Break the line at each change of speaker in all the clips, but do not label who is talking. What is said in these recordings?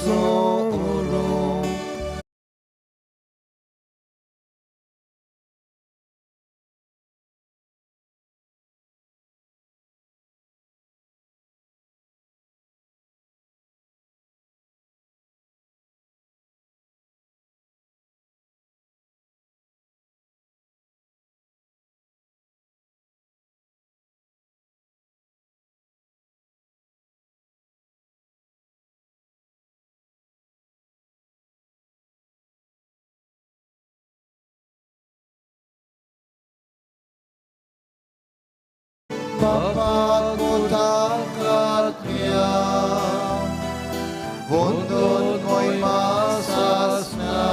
उरूं. Papagutakat niya, Wundon ko'y masasna.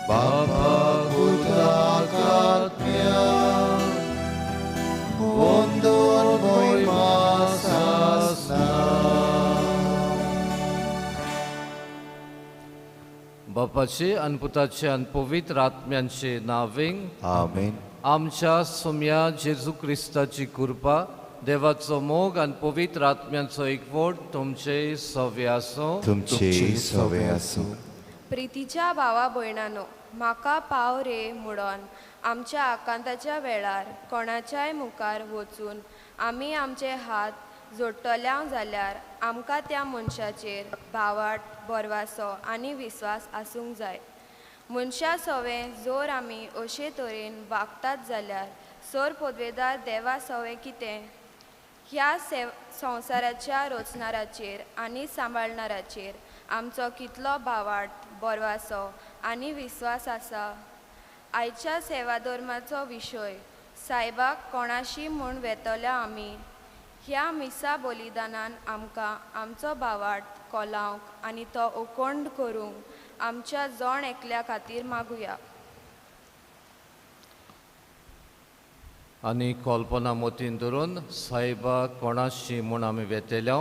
Papagutakat niya, Wundon ko'y masasna.
बापाचे आनी पुताचे आनी पवित्र आत्म्यांचे नांवें
आमेन.
आमच्या सोम्या जेजू क्रिस्ताची कृपा, देवाचो मोग आनी पवित्र आत्म्यांचो एकवट तुमचे सवे आसूं.
तुमचे सवे आसूं.
प्रितीच्या भावा भयणानो, म्हाका पाव रे म्हणून आमच्या आकांताच्या वेळार कोणाच्याय मुखार वचून आमी आमचे हात जोडटल्या जाल्यार आमकां त्या मनशाचेर भावाट, भरवासो आनी विस्वास आसूंक जाय. मनशा सवें जर आमी अशे तरेन वागतात जाल्यार सर पदवेदार देवा सवें कितें? ह्या संवसाराच्या रचणाराचेर आनी सांबाळणाराचेर आमचो कितलो भावाट, भरवासो आनी विस्वास आसा? आयच्या सेवाधर्माचो विशय सायबाक कोणाशी म्हूण वेतल्या आमी? ह्या मिसा बलिदानान आमकां आमचो भावाट कोलावंक आनी तो उकोंड करूंक आमच्या जण एकल्या खातीर मागुया.
आनी कल्पना मतीन धरून सायबा कोणाशी म्हूण आमी वेतेल्या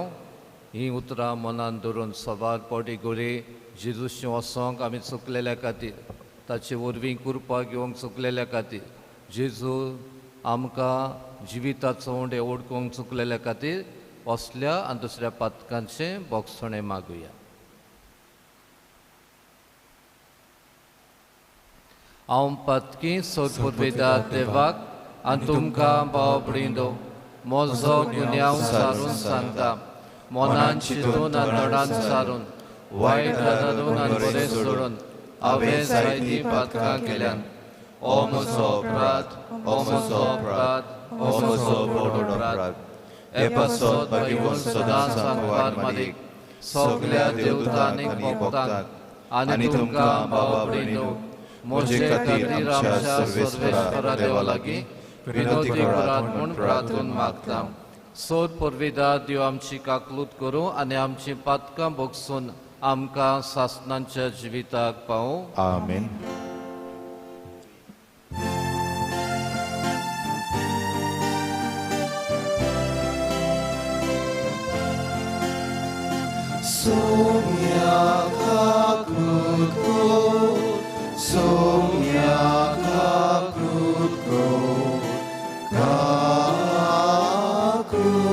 हीं उतरां मनान धरून सबार पटी गोरी जेजूशी वचोंक आमी चुकलेल्या खातीर, ताचे वरवीं कृपा घेवंक चुकलेल्या खातीर, जेजू आमकां जिविताचो उंडे ओडकूंक चुकलेल्या खातीर असल्या आनी दुसऱ्या पातकांचें बोगसणें मागुया. हांव पातकी सोदपुरवेदार देवाक आनी तुमकां भाव भयणींनो म्हजो गुन्यांव सारून सांगता. मनान चिंतून आनी तोंडान सारून, वायट धरून आनी बरें सोडून हांवें जायतीं पातकां केल्यान. ओ म्हजो अपराध, ओ म्हजो अपराध, ओ म्हजो व्हड अपराध. हे पासत भगवंत सदांच सांगवार मारीक सगल्या देवतांनी भोगतांक आनी तुमकां भाव भयणींनो म्हजे खातीर आमच्या सर्वेस्परा देवा लागीं विनोदी करात म्हूण प्रार्थून मागता. सोद पुर्विदा देव आमची काकलूत करूं आनी आमची पातकां भोगसून आमकां सासनांच्या जिविताक पावूं.
आमेन. Sumya kaklutko, sumya kaklutko, kaklutko.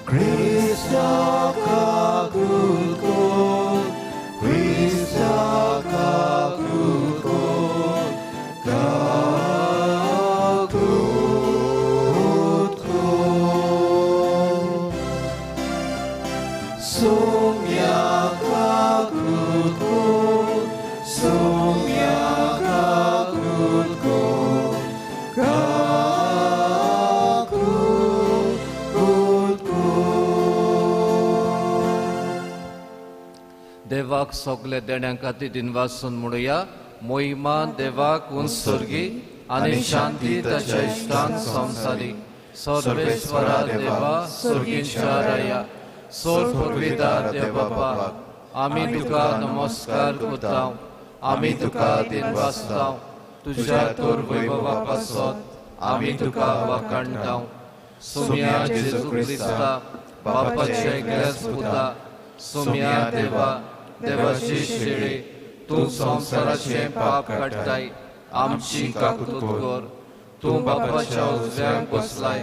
Krista kaklutko, Krista kaklutko, kaklutko. Sumya kaklutko, sumya kaklutko, kaklutko.
देवाक सगळे देण्या खातीर दिनवासून म्हणुया. मोहिमा देवाक उत्सर्गी आनी शांती ताच्या इश्टांक संवसारीक. सर्वेश्वरा देवा, सर्गींच्या राया, सोर पुर्विदार देव बापा, आमी तुका नमस्कार करता, आमी तुका दिनवासता. तुज्या तोर वैभवा पासत आमी तुका वाखाणता. सोम्या जेजू क्रिस्ता बापाचे एकल्याच पुता, सोम्या देवा, देवाची शेळी, तूं संवसाराचें पाप काडटाय, आमची काकूत कर. तूं बापाच्या उजव्याक बसलाय,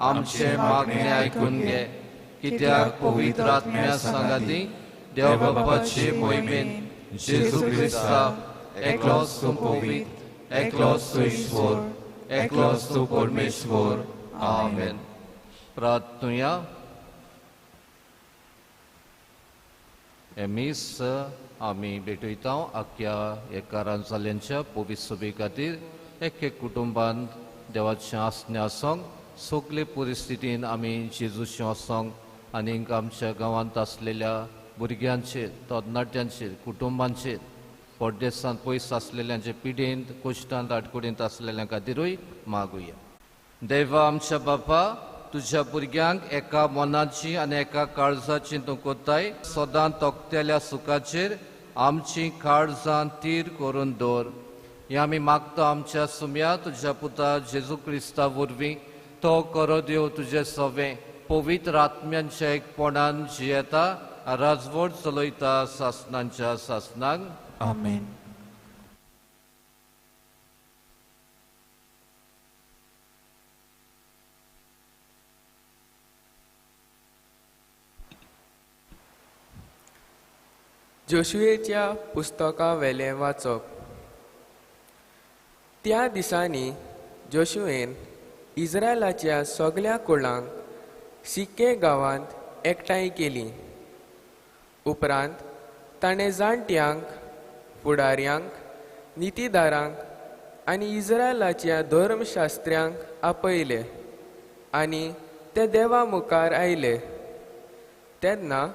आमचें मागणें आयकून घे, कित्याक पवित्र आत्म्या सांगाती देव बापाचे मोहिमेन जेजू क्रिस्ता एकलोच तूं पवित्र, एकलोच तूं ईश्वर, एकलोच तूं परमेश्वर. आमेन. प्रार्थनुया. हें मीस आमी भेटयता आख्या एकारान जाल्यांच्या पवित्र सभे खातीर. एक एक कुटुंबान देवाचें आसणें आसोंक, सगळे परिस्थितीन आमी जेजूचें आसोंक आनीक आमच्या गांवांत आसलेल्या भुरग्यांचेर, तरणाट्यांचेर, कुटुंबांचेर, परदेसांत पयस आसलेल्यांचे पिडेंत, कश्टांत, आडकुडींत आसलेल्या खातीरूय मागुया. देवा आमच्या बापा, तुज्या भुरग्यांक एका मनाची आनी एका काळजाची तूं कोत्ताय. सदां तोखतेल्या सुखाचेर आमची काळजां तीर करून दवर. हें आमी मागता आमच्या सुम्या तुज्या पुता जेजू क्रिस्ता वरवीं. तो करो देव तुजें सवें पवित्र आत्म्यांच्या एकपणान जियेता, राजवट चलयता सासनांच्या सासनाक.
आमेन.
जोशुएच्या पुस्तका वेलें वाचप. त्या दिसांनी जोशुएन इस्रायलाच्या सगळ्या कुळांक सिक्के गांवांत एकठांय केली. उपरांत ताणें जाणट्यांक, फुडाऱ्यांक, नितीदारांक आनी इस्रायलाच्या धर्मशास्त्र्यांक आपयले आनी ते देवा मुखार आयले. तेन्ना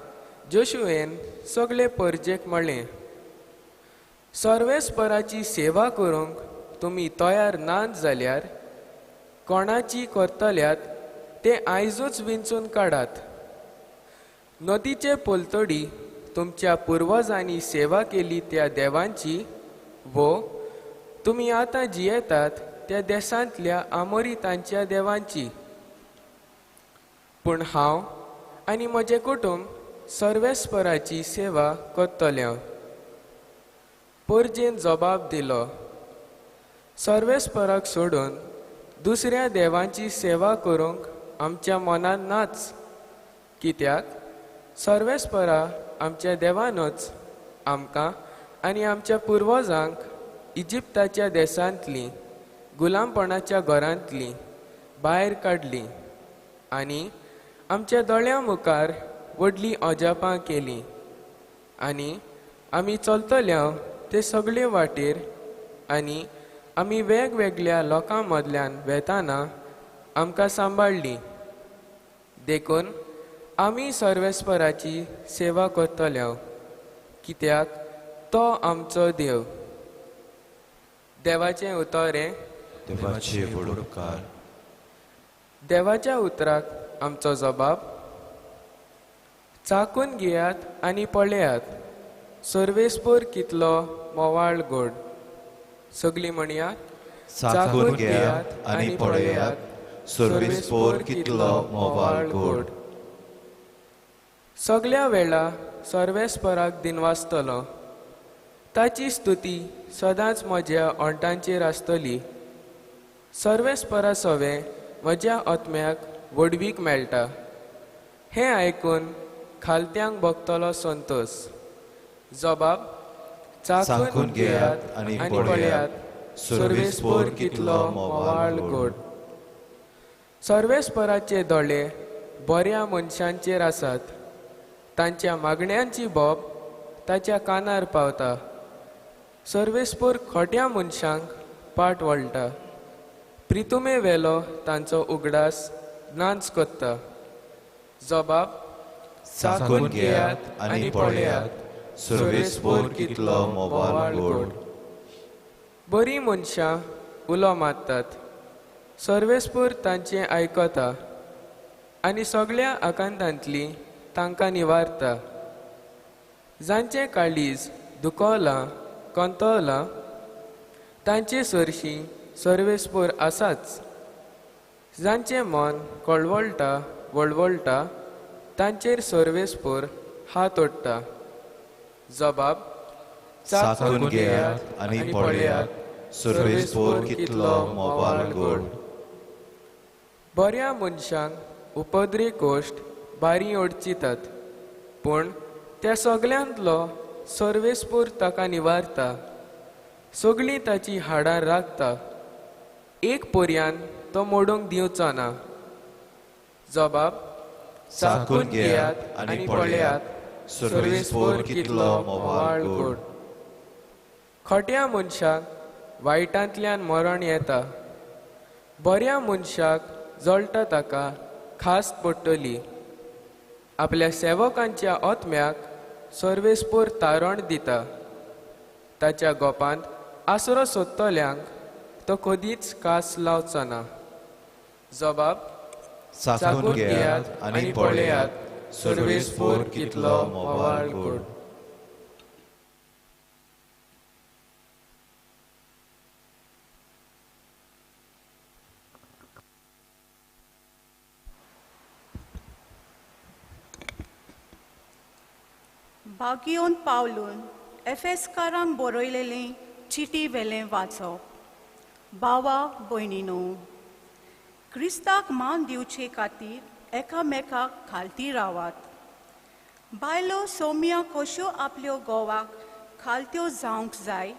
जोशुएन सगळे परजेक म्हळें, सर्वेस्पराची सेवा करूंक तुमी तयार नात जाल्यार कोणाची करतल्यात ते आयजूच विंचून काडात. नदीचे पलतडी तुमच्या पुर्वजांनी सेवा केली त्या देवांची वो तुमी आतां जियेतात त्या देशांतल्या आमोरितांच्या देवांची. पूण हांव आनी म्हजें कुटुंब सर्वेस्पराची सेवा करतले. परजेन जबाब दिलो, सर्वेस्पराक सोडून दुसऱ्या देवांची सेवा करूंक आमच्या मनान नाच, कित्याक सर्वेस्परा आमच्या देवानूच आमकां आनी आमच्या पुर्वजांक इजिप्ताच्या देशांतली गुलामपणाच्या घरांतली भायर काडली आनी आमच्या दोळ्यां मुखार व्हडली अजापां केली आनी आमी चलतल्या ते सगळे वाटेर आनी आमी वेगवेगळ्या लोकां मदल्यान वेताना आमकां सांबाळ्ळी. देखून आमी सर्वेस्पराची सेवा करतल्या, कित्याक तो आमचो देव. देवाचें उतर हें.
देवाचे व्हड उपकार.
देवाच्या उतराक आमचो जबाब. चाकून घेयात आनी पळयात सर्वेस्पर कितलो मोवाळ गोड. सगळीं म्हणयात,
चाकून घेयात आनी पळयात सर्वेस्पर कितलो मोवाळ गोड.
सगल्या वेळा सर्वेस्पराक दिनवासतलो, ताची स्तुती सदांच म्हज्या ओंठांचेर आसतली. सर्वेस्परा सवें म्हज्या आत्म्याक व्हडवीक मेळटा. हें आयकून खालत्यांक भोगतलो संतोश. जबाब,
चाकून घेयात आनी पळयात सर्वेस्पर कितलो मोवाळ गोड.
सर्वेस्पराचे दोळे बऱ्या मनशांचेर आसात, तांच्या मागण्यांची बोब ताच्या कानार पावता. सर्वेस्पर खोट्या मनशांक पाट वळटा, प्रितुमे वेलो तांचो उगडास नाच कोत्ता. जबाब,
चाकून घेयात आनी पळयात सर्वेस्पर कितलो मोवाळ गोड.
बरीं मनशां उलो मारतात, सर्वेस्पर तांचें आयकता आनी सगळ्या आकांतांतली तांकां निवारता. जांचें काळीज दुखवलां कंतवलां तांचे सरशीं सर्वेस्पर आसाच. जांचें मन कळवळटा वळवळटा तांचेर सर्वेस्पर हात ओडटा. जबाब,
चाकून घेयात आनी पळयात सर्वेस्पर कितलो मोवाळ गोड.
बऱ्या मनशांक उपद्री कोश्ट बारी ओडचितात, पूण त्या सगल्यांतलो सर्वेस्पोर ताका निवारता. सगळीं ताची हाडां राखता, एक पर्यान तो मोडूंक दिवचो ना. जबाब
चाखून घेयात आनी पळयात, सर्वेस्पोर कितलो मोवाळ गोड.
खोट्या मनशाक वायटांतल्यान मरण येता, बऱ्या मनशाक जळटा ताका खास पडटली. आपल्या सेवकांच्या आत्म्याक सर्वेस्पोर तारण दिता. ताच्या गोपांत आसरो सोदतल्यांक तो कदीच कास लावचो ना. जबाब
चाखून घेयात आनी पळयात, सर्वेस्पोर कितलो मोवाळ गोड.
बागियोन पावलून एफेसकारांक बरयलेलें चिटी वेलें वाचप. बावा भयणीनो, क्रिस्ताक मान दिवचे खातीर एकामेकाक खालती रावात. बायलो सोम्या कश्यो आपल्यो गोवाक खालत्यो जावंक जाय,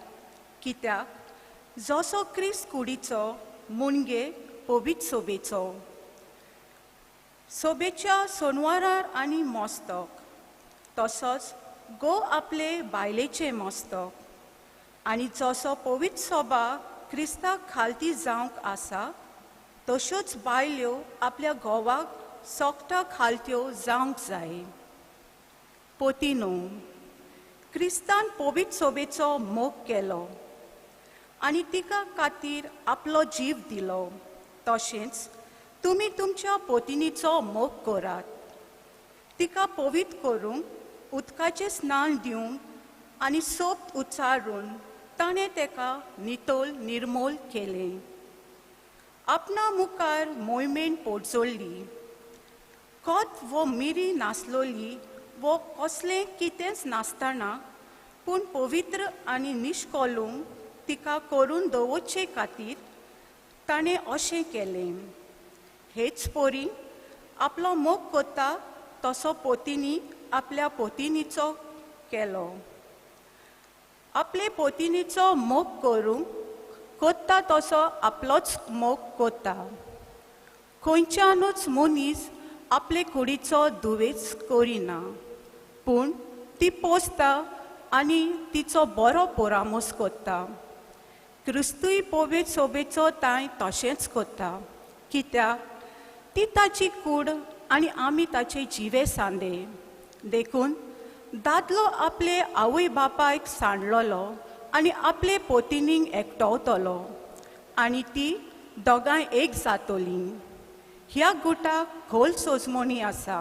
कित्याक जसो क्रिस्त कुडीचो मुणगे पवित्र सोबेचो सोबेच्या सोनवारार आनी मस्तक, तसोच गो आपले बायलेचें मस्तक. आनी जसो पवित्र सोबा क्रिस्ताक खालती जावंक आसा, तश्योच बायल्यो आपल्या घोवाक सोकटा खालत्यो जावंक जाय. पोतीनो, क्रिस्तान पवित्र सोबेचो मोग केलो आनी तिका खातीर आपलो जीव दिलो, तशेंच तुमी तुमच्या पोतिनीचो मोग करात. तिका पवित्र करूंक उदकाचें स्नान दिवंक आनी सोप उच्चारून ताणें तेका नितळ निर्मोल केलें. आपणा मुखार मोहिमेन पोटजोडली, कोत वो मिरी नासलोली वो कसलें कितेंच नासतना, पूण पवित्र आनी निश्कोलूंक तिका करून दवरचे खातीर ताणें अशें केलें. हेच परी आपलो मोग करता तसो पोतीनी आपल्या पोतिनीचो केलो. आपले पोतिनीचो मोग करूंक कोत्ता तसो आपलोच मोग कोत्ता. खंयच्यानूच मनीस आपले कुडीचो दुवेच करिना, पूण ती पोसता आनी तिचो बरो परामोस कोत्ता. क्रिस्तूय पवित्र सोबेचो तांय तशेंच कोत्ता, कित्याक ती ताची कूड आनी आमी ताचे जिवे सांदे. देखून दादलो आपले आवय बापायक सांडलोलो आनी आपले पोतिनीक एकटवतलो आनी ती दोगांय एक जातोली. ह्या गुटाक खोल सोजमणी आसा,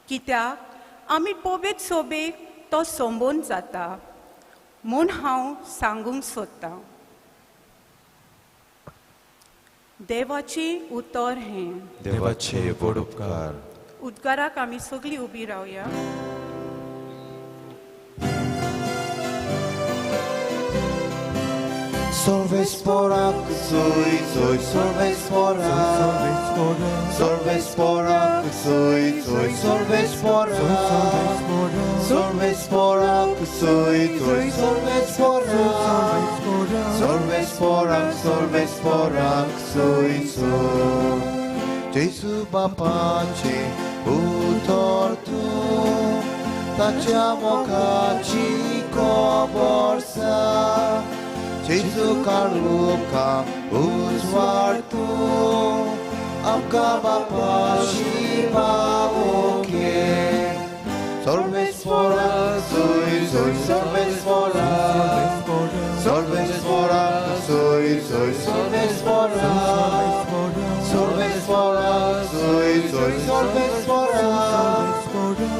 कित्याक आमी पवित्र सोबेक तो सोंबोन जाता म्हूण हांव सांगूंक सोदतां. देवाचें उतर हें.
देवाचे व्हड उपकार.
उद्गाराक आमी सगळीं उबी रावया.
Sorvespora soy soy sorvespora sorvespora soy soy sorvespora sorvespora soy soy sorvespora sorvespora sorvespora soy soy Jesu bapache utor tu ताच्या मोखाची खबर जेजू काळोखा उजवाड तूं आमकां बापाशी पावोके. सर्वेस्पोरा सोय सोय सर्वेस्पोरा सर्वेस्पोरा सोय सोय सर्वेस्पोरा सर्वेस्पोरा सोय सोय सर्वेस्पोरा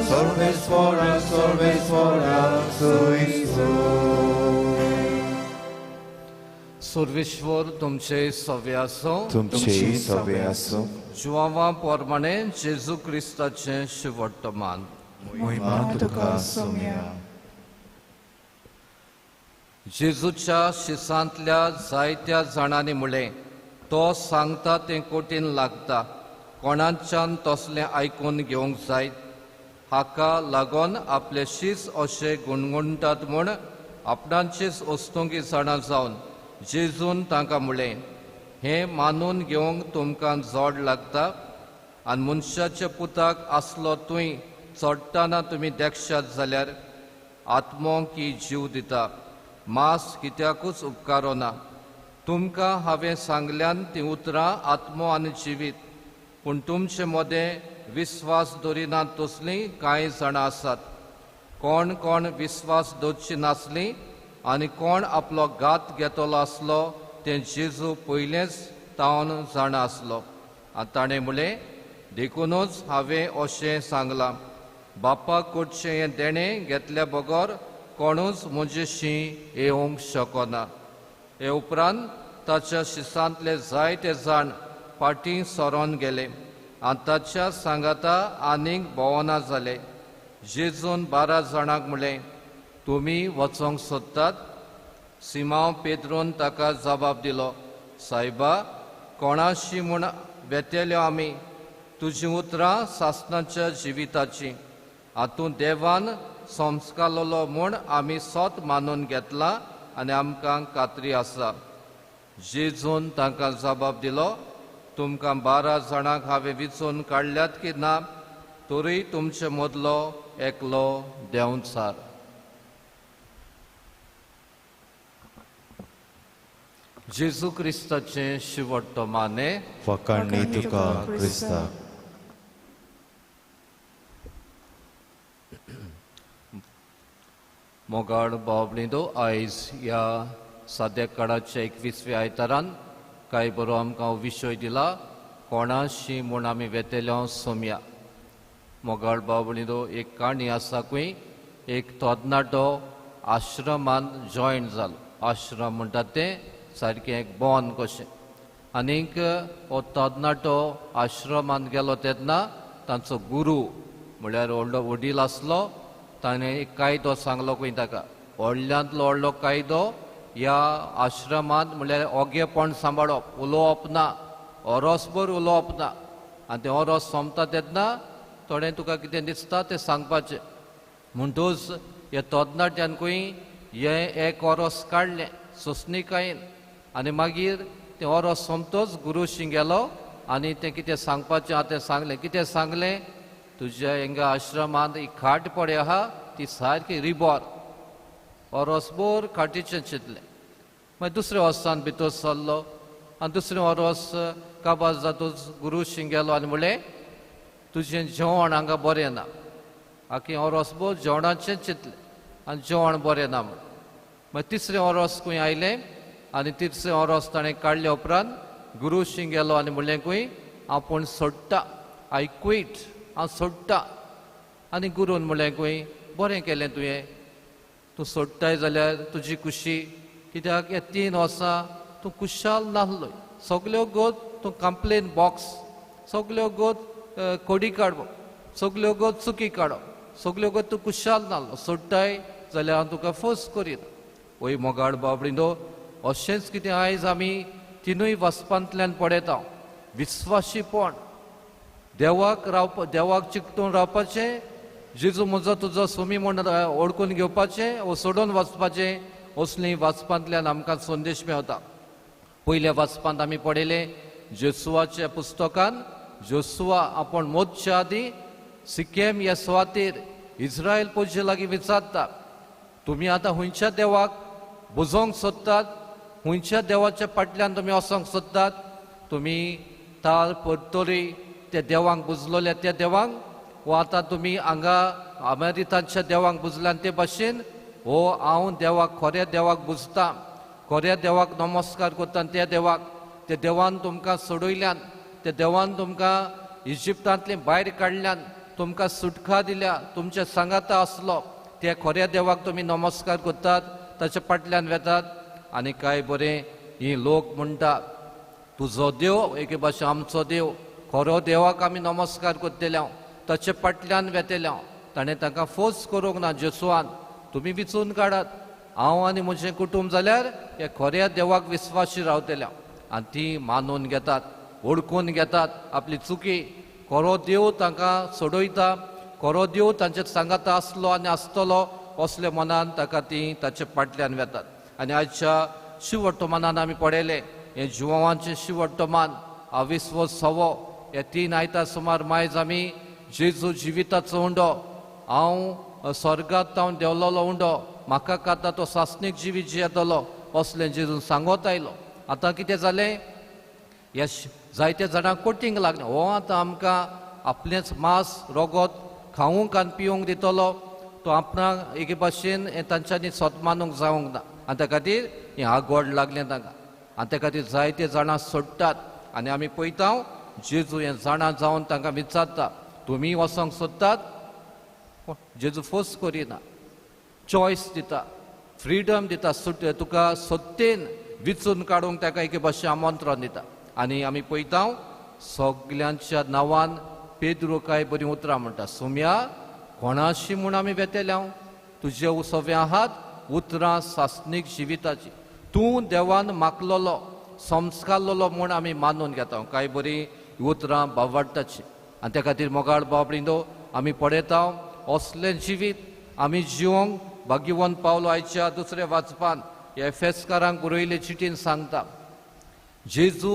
सर्वेस्पोरा सर्वेस्पोरा सोय सोय.
सर्वेश्वर तुमचे सवे आसूं,
तुमचे सवे आसूं.
जुवांवा प्रमाणे जेजू क्रिस्ताचें शिवर्तमान.
महिमा तुका सोम्या.
जेजूच्या शिसांतल्या जायत्या जाणांनी म्हणलें, तो सांगता तें कठीण लागता, कोणाच्यान तसलें आयकून घेवंक जायत. हाका लागून आपले शीस अशें गुणगुणटात म्हूण आपणाचीच वस्तुंकी जाणा जावन जेजून तांकां म्हणलें, हें मानून घेवंक तुमकां जोड लागता. आनी मनशाच्या पुताक आसलो थंय चडटना तुमी देखशात जाल्यार आत्मो की जीव दिता, मांस कित्याकूच उपकारना. तुमकां हांवें सांगल्यान तीं उतरां आत्मो आनी जिवीत, पूण तुमचे मदें विस्वास दवरिनात तसलीं कांय जाणां आसात. कोण कोण विस्वास दवरची नासली आनी कोण आपलो घात घेतलो आसलो तें जेजू पयलेंच तावन जाणा आसलो. आनी ताणें म्हणलें, देखूनच हांवें अशें सांगलां, बापा कडचें हें देणें घेतल्या बगर कोणूच म्हजेशी येवंक शकना. हे उपरांत ताच्या शिसांतले जायते जाण फाटीं सरोन गेले आनी ताच्या सांगाता आनीक भोंवना जाले. जेजून 12 जाणांक म्हणलें, तुमी वचोंक सोदतात? सिमांव पेद्रून ताका जबाब दिलो, सायबा, कोणाशी म्हूण वेतेल्यो आमी? तुजीं उतरां सासणाच्या जिविताचीं. हातूंत देवान संस्कारलो म्हूण आमी सोत मानून घेतला आनी आमकां खात्री आसा. जेजून तांकां जबाब दिलो, तुमकां 12 जाणांक हांवें विचून काडल्यात की ना, तरूय तुमचे मदलो एकलो देंवचार. जेजू क्रिस्ताचें शिवट्टो माने.
फकाणी तुका क्रिस्ता.
मोगाळ बाबडींदो, आयज ह्या साद्या काळाच्या 21व्या आयतारान कांय बरो आमकां विशय दिला, कोणाशी म्हूण आमी वेतेल्या सोमया. मोगाळ बाबडींदो, एक काणी आसा खंय एक तरणाटो आश्रमान जॉयन जालो. आश्रम म्हणटात तें सारकें एक बॉन कशें. आनीक हो तरणाटो आश्रमान गेलो तेन्ना तांचो गुरू म्हळ्यार व्हडलो वडील आसलो, ताणें एक कायदो सांगलो खंय ताका, व्हडल्यांतलो व्हडलो कायदो ह्या आश्रमांत म्हळ्यार ओगेपण सांबाळप, उलोवप ना, ओरोसभर उलोवप ना. आनी तें ओरोस सोंपता तेन्ना थोडें तुका कितें दिसता तें सांगपाचें. म्हणटूच ह्या तरणाट्यान खंय हें एक ओरोस काडलें सोंसणीकायेन आनी मागीर तें ओरोस सोंपतोच गुरुशी गेलो आनी तें कितें सांगपाचें आहा तें सांगलें. कितें सांगलें? तुज्या हिंगा आश्रमांत एक खाट पळय आहा ती सारकी रिबोर, ओरोसभर खाटीचें चिंतलें. मागीर दुसऱ्या वर्सान भितर सरलो आनी दुसरें ओरोस काबार जातूच गुरुशी गेलो आनी म्हणलें, तुजें जेवण हांगा बरें ना. आखी ओरोसभर जेवणाचें चिंतलें आनी जेवण बरें ना म्हण. मागीर तिसरें ओरोस खंय आयलें आनी तिसरें ओरोस ताणें काडल्या उपरांत गुरुशी गेलो आनी म्हणलें खंय, आपूण सोडटा, I quit, हांव सोडटा. आनी गुरून म्हणलें खंय, बरें केलें तुवें, तूं सोडटाय जाल्यार तुजी खुशी, कित्याक ह्या 3 वर्सां तूं खुशाल नासलोय, सगल्यो गोत तूं कंप्लेन बॉक्स, सगल्यो गोत कोडी काडप, सगल्यो गोत चुकी काडप, सगल्यो गोत तूं खुशाल नासलो, सोडटाय जाल्यार हांव तुका फोर्स करीन. वय मोगाळ बाबडींदो, अशेंच कितें आयज आमी तिनूय वाचपांतल्यान पळयता. विस्वाशीपण, देवाक रावपा, देवाक चिकटून रावपाचें, जेजू म्हजो तुजो सोमी म्हूण ओळखून घेवपाचें वो सोडून वचपाचें, असलीं वाचपांतल्यान आमकां संदेश मेळटा. पयल्या वाचपांत आमी पळयलें जेसुआच्या पुस्तकान जोसुआ आपूण मोदच्या आदीं सिक्केम ह्या सुवातेर इस्रायल पोजे लागीं विचारता, तुमी आतां खंयच्या देवाक बुजोवंक सोदतात, खंयच्या देवाच्या फाटल्यान तुमी वचोंक सोदतात? तुमी ताल परतोरी त्या देवांक बुजलोल्या त्या देवांक, वो आतां तुमी हांगा अमेरिकाच्या देवांक बुजल्यान ते भाशेन हो हांव देवाक, खऱ्या देवाक बुजता, खऱ्या देवाक नमस्कार करता. त्या देवाक, त्या देवान तुमकां सोडयल्यान, त्या देवान तुमकां इजिप्तांतलें भायर काडल्यान, तुमकां सुटका दिल्या, तुमच्या सांगाता आसलो, त्या खऱ्या देवाक तुमी नमस्कार करतात, ताच्या फाटल्यान वेतात. आनी काय बरें ही लोक म्हणटा, तुजो देव एके भाशेन आमचो देव, खरो देवाक आमी नमस्कार करतले हांव, ताचे फाटल्यान वेतले हांव. ताणें तांकां फोर्स करूंक ना जेसुआन, तुमी विचून काडात, हांव आनी म्हजें कुटूंब जाल्यार ह्या खऱ्या देवाक विस्वाशी रावतले हांव. आनी ती मानून घेतात, ओळखून घेतात आपली चुकी. खरो देव तांकां सोडयता, खरो देव तांचे सांगाता आसलो आनी आसतलो असले मनान ताका ती ताचे फाटल्यान वेतात. आनी आयच्या शिववर्तमानान आमी पळयलें हें जुवांचें शिवर्तमान आविस्वो सवो ह्या 3 आयतार सुमार मायज आमी जेजू जिविताचो उंडो, हांव स्वर्गांत हांव देंवलोलो उंडो, म्हाका खाता तो सासणीक जिवीत जियेतलो असलें जेजून सांगत आयलो. आतां कितें जालें, ह्या जायते जाणांक कोटींक लागलें, हो आतां आमकां आपलेंच मांस रोगोत खावंक आनी पिवंक दितलो, तो आपणाक एके भाशेन तांच्यांनी सोत मानूंक जावंक ना आनी त्या खातीर हें आगोड लागलें तांकां आनी त्या खातीर जायते जाणां सोडटात. आनी आमी पळयता जेजू हें जाणां जावन तांकां विचारता, तुमी वचोंक सोदतात? जेजू फोर्स करिना, चॉयस दिता, फ्रिडम दिता, तुका सत्तेन विचून काडूंक ताका एके भाशेन आमंत्रण दिता. आनी आमी पळयता सगल्यांच्या नांवान पेद्रू काय बरीं उतरां म्हणटा, सोम्या कोणाशी म्हूण आमी वेतेले हांव, तुजे सवे आहात उतरां सासणीक जिविताची, तूं देवान मागलोलो संस्कारलोलो म्हूण आमी मानून घेता. काय बरीं उतरां बावडटाची. आनी त्या खातीर मोगाळ बाबडिंदो आमी पळयता असलें जिवीत आमी जिवंक भाग्यवंत पावलो. आयच्या दुसऱ्या वाचपान एफेसकारांक बरयले चिटीन सांगता, जेजू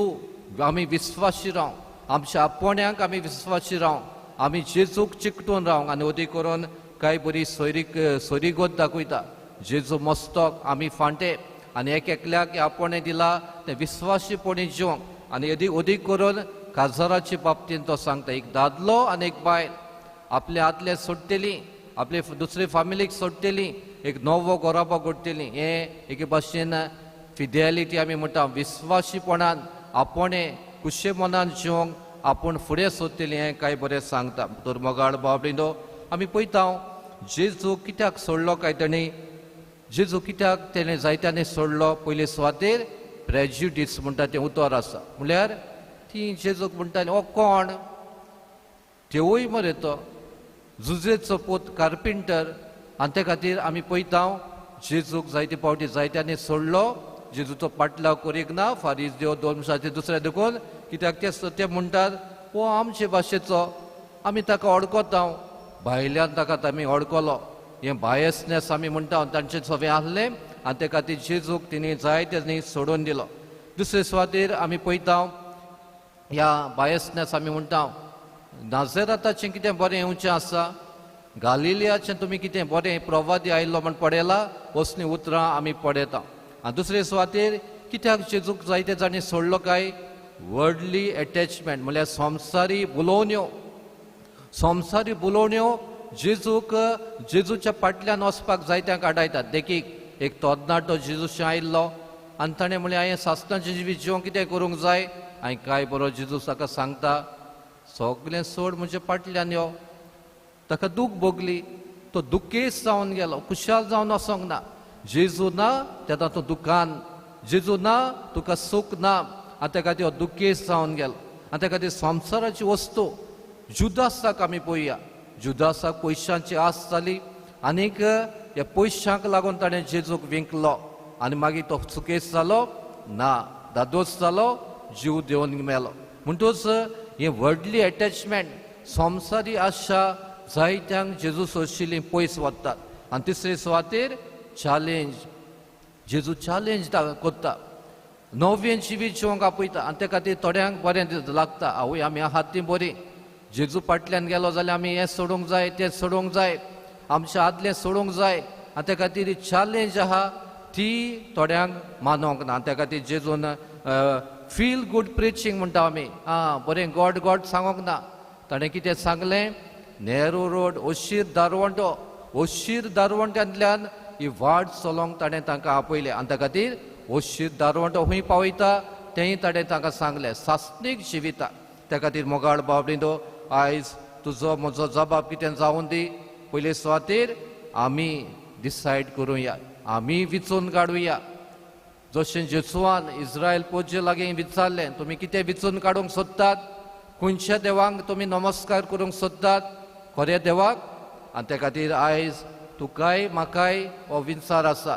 आमी विस्वाशी राव, आमच्या आपोवण्यांक आमी विस्वाशी राव, आमी जेजूक चिकटून रावंक. आनी अदी करून कांय बरी सोयरीगत दाखयता, जेजू मस्तक आमी फांटे आनी एक एकल्याक आपोवणें दिला तें विस्वाशीपणी जिवंक. आनी अदीक करून काजाराचे बाबतींत तो सांगता, एक दादलो आनी एक बायल आपले आदले सोडटली, आपले दुसरे फामिलीक सोडटली, एक नवो गोराबो घडटली. हें एके भाशेन फिदेलिटी आमी म्हणटा, विस्वाशीपणान आपोवणें खुशे मनान जिवंक आपूण फुडें सोदतली, हें कांय बरें सांगता. तर मोगाळ बाबडिंदो आमी पळयता जेजू कित्याक सोडलो काय तेणी, जेजू कित्याक तेणें जायत्यांनी सोडलो. पयले सुवातेर प्रेज्युडीस म्हणटा तें उतर आसा, म्हणल्यार ती जेजूक म्हणटाली हो कोण, तेवूय मरे तो जुजेचो पूत कार्पेंटर. आनी ते खातीर आमी पळयता जेजूक जायते फावटी जायत्यांनी सोडलो, जेजूचो पाटलाव करीक ना, फारीज देव दोन मनशाचे दुसरे देखून, कित्याक ते म्हणटात हो आमचे भाशेचो, आमी ताका अडकता, भायल्यान ताका आमी अडकलो. हें बायसनेस आमी म्हणटा तांचें सगळें आसलें आनी ते खातीर जेजूक तिणें जायते सोडून दिलो. दुसरे सुवातेर आमी पळयता ह्या बायसनेस आमी म्हणटा नाझेराताचें कितें बरें येवचें आसा, गालिलियाचें तुमी कितें बरें प्रवादी आयिल्लो म्हण पळयला, असलीं उतरां आमी पळयता. आनी दुसरे सुवातेर कित्याक जेजूक जायते जाणीं सोडलो काय, वर्डली एटॅचमेंट म्हणल्यार संवसारी बुलोवण्यो, संवसारी बुलोवण्यो जेजूक जेजूच्या फाटल्यान वचपाक जायत्यांक आडायतात. देखीक एक तरणाटो जेजूशी आयिल्लो आनी ताणें म्हणलें हांवें सासणाचें जिवीत जिवंक कितें करूंक जाय, आनी काय बरो जेजू ताका सांगता सगळें सोड म्हजे फाटल्यान यो. ताका दूख भोगली, तो दुखेस्त जावन गेलो, खुशाल जावन वचोंक ना. जेजू ना तेन्ना तो दुकान, जेजू ना तुका सूख ना, आनी त्या खातीर हो दुखेस्त जावन गेलो. आनी त्या खातीर संवसाराची वस्तू जुदासाक आमी पळोवया, जुदासाक पयशांची आस जाली आनीक ह्या पयशांक लागून ताणें जेजूक विंकलो आनी मागीर तो चुकेस्त जालो ना, दादोस जालो, जीव देवन मेलो. म्हणटूच हें व्हडली एटॅचमेंट संवसारी आशा जायत्यांक जेजू सोशिल्ली पयस वतात. आनी तिसरे सुवातेर चॅलेंज, जेजू चॅलेंज करता, नवें जिवीत जिवंक आपयता आनी त्या खातीर थोड्यांक बरें लागता, आवय आमी आहात तीं बरीं, जेजू फाटल्यान गेलो जाल्यार आमी हें सोडूंक जाय, तें सोडूंक जाय, आमचें आदलें सोडूंक जाय. आनी त्या खातीर चॅलेंज आहा ती थोड्यांक मानोंक ना. आनी त्या खातीर जेजून फील गूड प्रिचींग म्हणटा आमी, आं बरें गॉड गॉड सांगोंक ना, ताणें कितें सांगलें, नेहरू रोड ओशीर दारवंटो, ओशीर दारवंट्यांतल्यान ही वाट चलोवंक ताणें तांकां आपयलें. आनी त्या खातीर ओशीर दारवंटो खंय पावयता तेंय ताणें तांकां सांगलें, सासणीक जिविता. त्या खातीर मोगाळ बाबडिंदो आयज तुजो म्हजो जबाब कितें जावन दी, पयले सुवातेर आमी डिसायड करुया, आमी विचून काडुया. जशें जेजून इस्रायल पोजे लागीं विचारलें, तुमी कितें विचून काडूंक सोदतात, खंयच्या देवांक तुमी नमस्कार करूंक सोदतात, खऱ्या देवाक. आनी त्या खातीर आयज तुकाय म्हाकाय हो विचार आसा,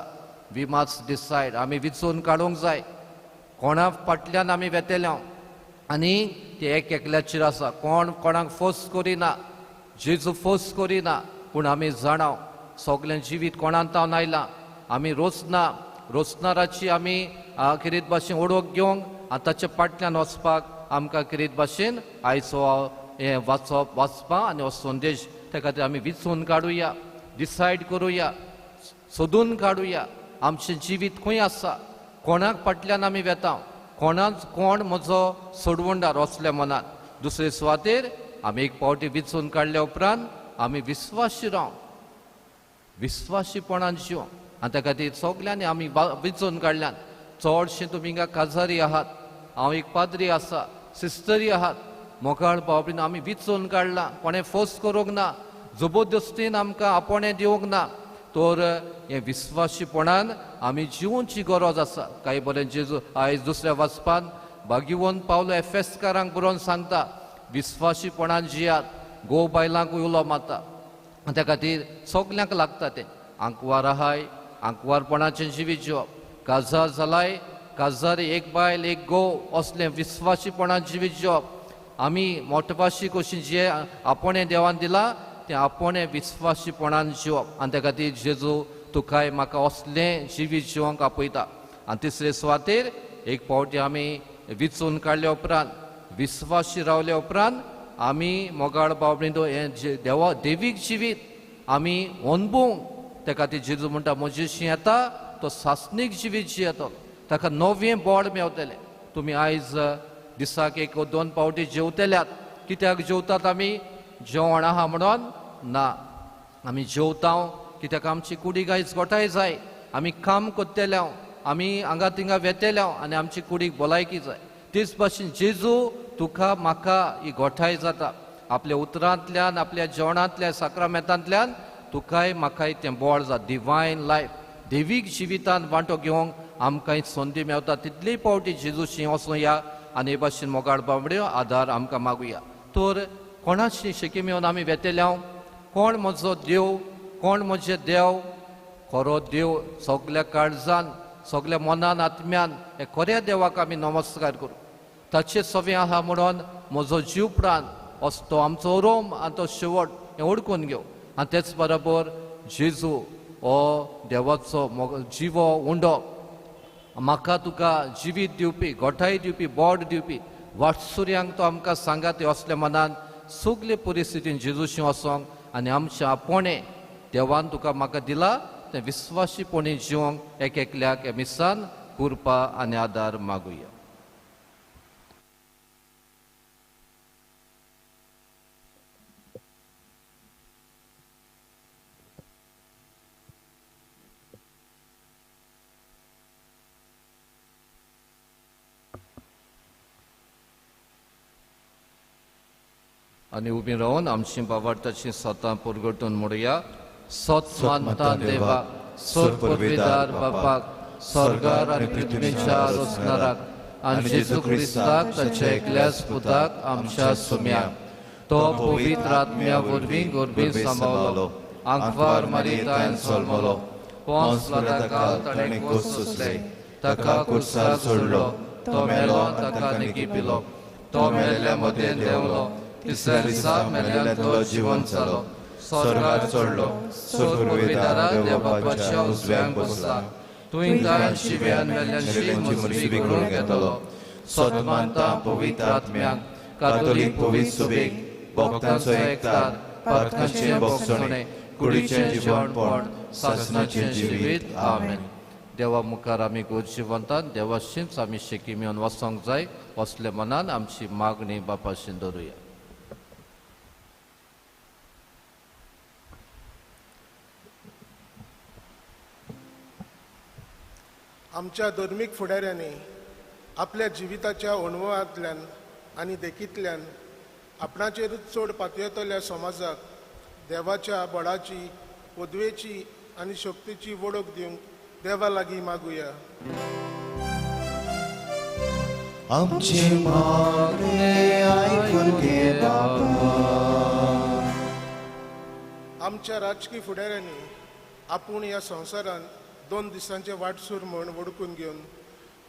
we must decide, आमी विचून काडूंक जाय. कोणा फाटल्यान आमी वेतेले आनी ते एक एकल्याचेर आसा. कोण कोणाक फोर्स करिना, जेजू फोर्स करिना, पूण आमी जाणाव सगळें जिवीत कोणान तावन आयलां. आमी रोसना, रोसनाराची आमी कितें भाशेन ओडोक घेवंक आनी ताच्या फाटल्यान वचपाक आमकां कितें भाशेन आयचो हें वाचप वाचपा आनी हो संदेश त्या खातीर आमी विचून काडुया, डिसायड करुया, सोदून काडुया आमचें जिवीत खंय आसा, कोणाक फाटल्यान आमी वेता, कोणाक कोण म्हजो सोडवणदार असल्या मनान. दुसरे सुवातेर आमी एक पावटी विचून काडल्या उपरांत आमी विस्वाशी राव, विस्वाशीपणान जिव. आनी त्या खातीर सगल्यांनी आमी विचून काडल्यान चडशें तुमी हिंगा काजारी आहात, हांव एक पाद्री आसा, सिस्टरी आहात, मोगाळ भाव आमी विचून काडला, कोणें फोर्स करूंक ना, जबरदस्तीन आमकां आपोवणें दिवंक ना. तर हें विस्वाशीपणान आमी जिवनची गरज आसा. कांय बरें जेजू आयज दुसऱ्या वाचपान भाग्यवंत पावलो एफेसकारांक बरोवन सांगता विस्वाशीपणान जियात, गो बायलांक उलो मारता. त्या खातीर सगल्यांक लागता तें. आंकवार आहाय, आंकवारपणाचें जिवीत जिवप, काजार जालाय, काजारी एक बायल एक गो असलें विस्वाशीपणान जिवीत जिवप. आमी मोटवाशी कशी जे आपोवणें देवान दिलां तें आपोवणें विस्वाशीपणान जिवप. आनी त्या खातीर जेजू तुकाय म्हाका असलें जिवीत जिवंक आपयता. आनी तिसरे सुवातेर एक पावटी आमी विचून काडल्या उपरांत विस्वाशी रावल्या उपरांत आमी मोगाळ भाव हें देवा देवीक जिवीत आमी अनभोवंक. त्या खातीर जेजू म्हणटा म्हजेशी येता तो सासणीक जिवीत जियेतलो, ताका नवें बळ मेवतलें. तुमी आयज दिसाक एक दोन पावटी जेवतल्यात, कित्याक जेवतात आमी? जेवण आहा म्हणून ना, आमी जेवता कित्याक आमची कुडीक आयज गोठाय जाय. आमी काम करतले, आमी हांगा थिंगा वेतले आनी आमची कुडीक भलायकी जाय. तेच भाशेन जेजू तुका म्हाका ही गोठाय जाता आपल्या उतरांतल्यान, आपल्या जेवणांतल्यान, साक्रामेंतांतल्यान तुकाय म्हाकाय तें बळ जाता. डिवायन लायफ, देवीक जिवितान वांटो घेवंक आमकां संदी मेवता. तितली पावटी जेजूशी वचुया आनी हे भाशेन मोगाळ बाबड्यो आदार आमकां मागुया. तर कोणाशी शेकी येवन आमी वेतेले, कोण म्हजो देव, कोण म्हजें देव, खरो देव सगल्या काळजान, सगल्या मनान, आत्म्यान हे खऱ्या देवाक आमी नमस्कार करूं. ताचे सवें आहा म्हणून म्हजो जीव प्राण असो तो आमचो रोम आनी तो शेवट हें ओडकून घेवं. आनी तेच बरोबर जेजू हो देवाचो जिवो उंडो, म्हाका तुका जिवीत दिवपी, गोठाय दिवपी, बोड दिवपी वाटसुर्यांक तो आमकां सांगात. असल्या मनान सगले परिस्थितीन जेजूशी वचोंक आनी आमच्या आपोवणें देवान तुका म्हाका दिला तें विस्वाशीपणी जिवंक एक एकल्याक हे मिसान कृपा आनी आदार मागुया. आनी उबी रावन आमची बावार्थाची सतां पुरगटून म्हणुया. सत मानता देवा, सोर बापाक, स्वर्गार आनी पृथ्वीच्या रचणाराक आनी जेजू क्रिस्ताक ताच्या एकल्याच पुताक आमच्या सुम्याक, तो पवित्र आत्म्या वरवीं गोरबी सांबावलो, आंकवार मारितायन जल्मलो, पोंस काल ताणें कोस सोंसले, ताका कुर्सार सोडलो, तो मेलो, ताका निकिपिलो, तो मेल्ल्या मदें देंवलो, तिसऱ्या दिसा मेल्ल्यांतलो जिवन जालो, स्वर्गार चडलो, स्वर्गदारा देवबापाच्या उजव्याक बसला, तुवें तांची व्यान मेल्ल्यांची मजबी करून घेतलो.
सत मानता पवित्र आत्म्याक, कातोलीक पवित्र सुबेक, भक्तांचो एकतार, पातकांचें भोगसणें, कुडीचें जिवनपण, सासणाचें जिवीत.
आमेन. देवा मुखार आमी गोजिवंतान देवाशींच आमी शेकी मेवन वचोंक जाय. असले मनान आमची मागणी बापाशी दवरुया.
आमच्या धर्मीक फुडाऱ्यांनी आपल्या जिविताच्या अणभवांतल्यान आनी देखींतल्यान आपणाचेरूच चड पातयेतल्या समाजाक देवाच्या बळाची, पदवेची आनी शक्तीची वळख दिवंक देवा लागीं मागुया.
आमचे मागणे आयकून घे बाबा.
आमच्या राजकी फुडाऱ्यांनी आपूण ह्या संवसारांत 2 दिसांचे वाटसूर म्हूण वडकून घेवन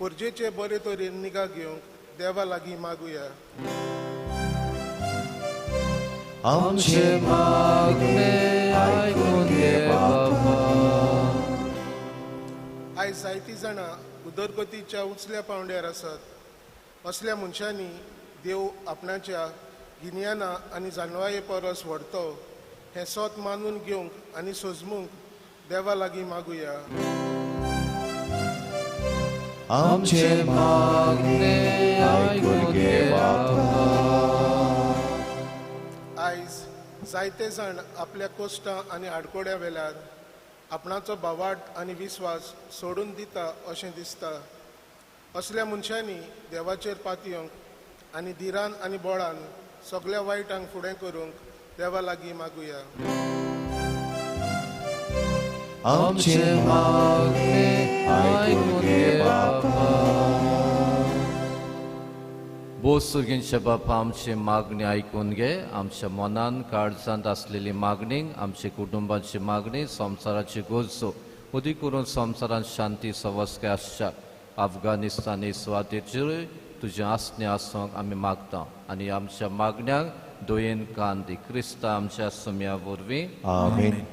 परजेचे बरे तरेन निगा घेवंक देवा लागीं मागुया.
आमचे मागणे आयकून घे बाबा.
आयज जायतीं जाणां उदरगतीच्या उंचल्या पांवड्यार आसात. असल्या मनशांनी देव आपणाच्या गिन्याना आनी जाणवाये परस व्हडतो हें सोत मानून घेवंक आनी सोजमूंक देवा लागीं मागुया.
आमचे मागणे आयकून घे बाबा.
आयज जायते जाण आपल्या कोश्टां आनी आडकोड्या वेल्यार आपणाचो भावार्थ आनी विस्वास सोडून दिता अशें दिसता. असल्या मनशांनी देवाचेर पातयेवंक आनी धिरान आनी बोळान सगळ्या वायटांक फुडें करूंक देवा लागीं मागुया.
आमचे मागणे आयकून घे बाबा.
बोसुर्गींच्या बापा आमची मागणी आयकून घे. आमच्या मनान काळजांत आसलेली मागणी, आमच्या कुटुंबाची मागणी, संवसाराची गरजो उदी करून संवसारांत शांती सवस्काय आसच्या अफगाणिस्तानी सुवातेचेरूय तुजें आसणें आसूंक आमी मागता आनी आमच्या मागण्यांक दयेन कान दी. क्रिस्ता आमच्या सुम्या वरवीं
आमेन.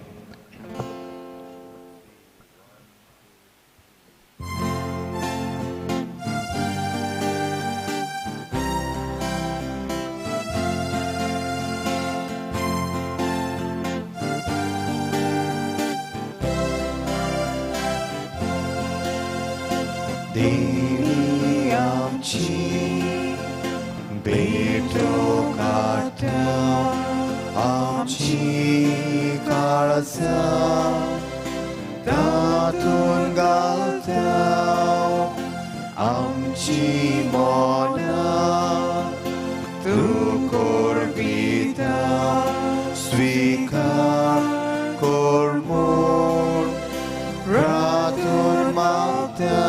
देवी आमची बेटो काट्या आमची काळजा तातून घालता आमची मनां तूं कोरबिता स्विकार कर म्हूण रातून मागता.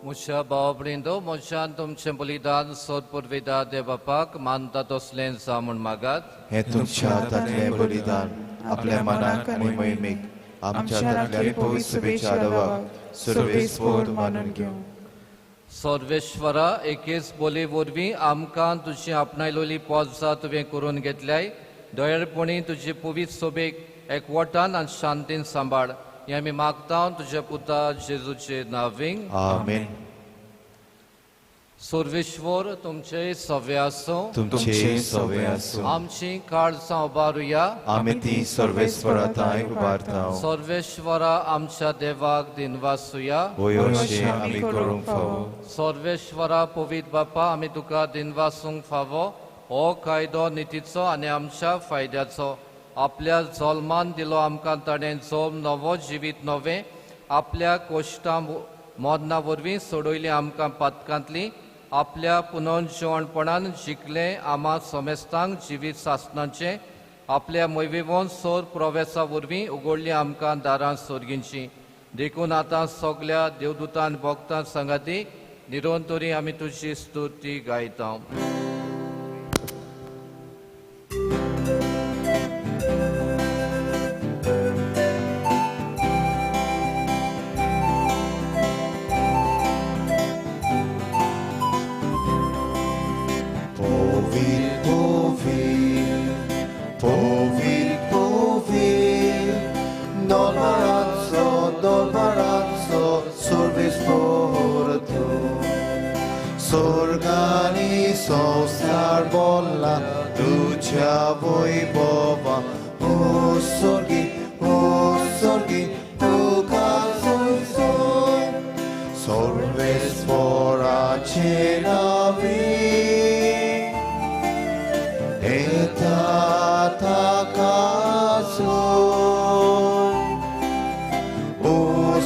म्हज्या भाव भयणींनो, म्हज्यान तुमचें बलिदान सोद पुर्विदा देव बापाक मानता तसलें जावं म्हूण मागात.
हें तुमच्या हातांतलें बलिदान आपल्या मनाक आनी मोहिमेक आमच्या हातांतल्या पवित्र सभेच्या देवाक सर्वेस्पोर मानून घेवं.
सर्वेश्वरा, एकेच बोली वरवीं आमकां तुजी आपणायलोली पोजा तुवें करून घेतल्याय. दयाळपणी तुजी पवित्र सभेक एकवटान आनी शांतीन सांबाळ हें आमी मागता तुज्या पुता जेजूचे नांवींग.
आमेन.
सर्वेश्वर तुमचे सवे आसूं.
तुमचे सवे आसूं.
आमची काळजां उबारुया.
आमी ती सर्वेश्वरा थांय उबारता.
सर्वेश्वरा आमच्या देवाक दिनवासुया.
वय अशें आमी करूंक फावो.
सर्वेश्वरा पवित्र बापा, आमी तुका दिनवासूंक फावो. हो कायदो नितीचो आनी आमच्या फायद्याचो. आपल्या जल्मान दिलो आमकां ताणें जल्म नवो जिवीत नवें. आपल्या कोश्टां मरना वरवीं सोडयली आमकां पातकांतली. आपल्या पुनर्जिवणपणान जिखलें आमा समेस्तांक जिवीत सासनाचें. आपल्या मोयवेवन सोर प्रवेसा वरवीं उगडली आमकां दारां सोर्गींची. देखून आतां सगल्या देवदूतान भक्तां सांगाती निरंतरी आमी तुजी स्तुती गायता.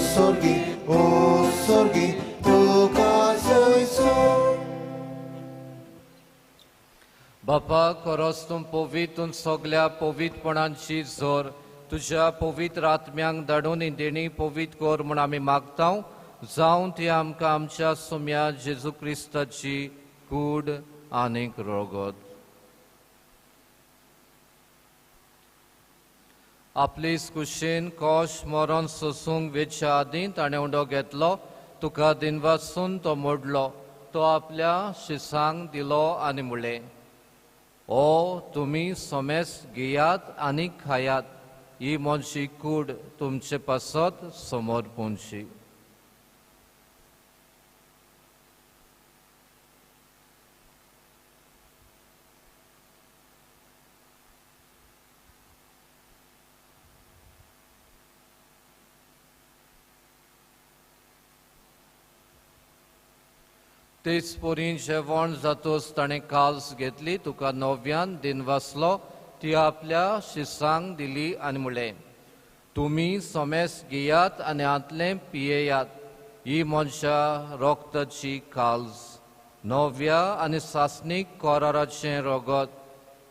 स्वर्गी ओ स्वर्गी तुका जयसो.
बापा खरोच तूं पवित्र सगल्या पवित्रपणांची जोर तुज्या पवित्र आत्म्यांक धाडून ही देणी पवित्र कर म्हूण आमी मागता. जावं ती आमकां आमच्या सोम्या जेजू क्रिस्ताची कूड आनीक रगत. आपली कुशीन कोश मरण सोसूंक वेच्या आदीं ताणें उंडो घेतलो, तुका दिनवासून तो मोडलो, तो आपल्या शिसांक दिलो आनी म्हणलें, ओ तुमी सोमेस घेयात आनी खायात, ही मनशी कूड तुमचे पासत समोर पोंची. तेच पोरीन जेवण जातोच ताणें काल्स घेतली, तुका नव्यान दिनवासलो, ती आपल्या शिसांक दिली आनी म्हणलें, तुमी सोमेस घेयात आनी हांतलें पियेयात, ही मनशा रोगताची काल्स, नव्या आनी सासणीक कराराचें रगत,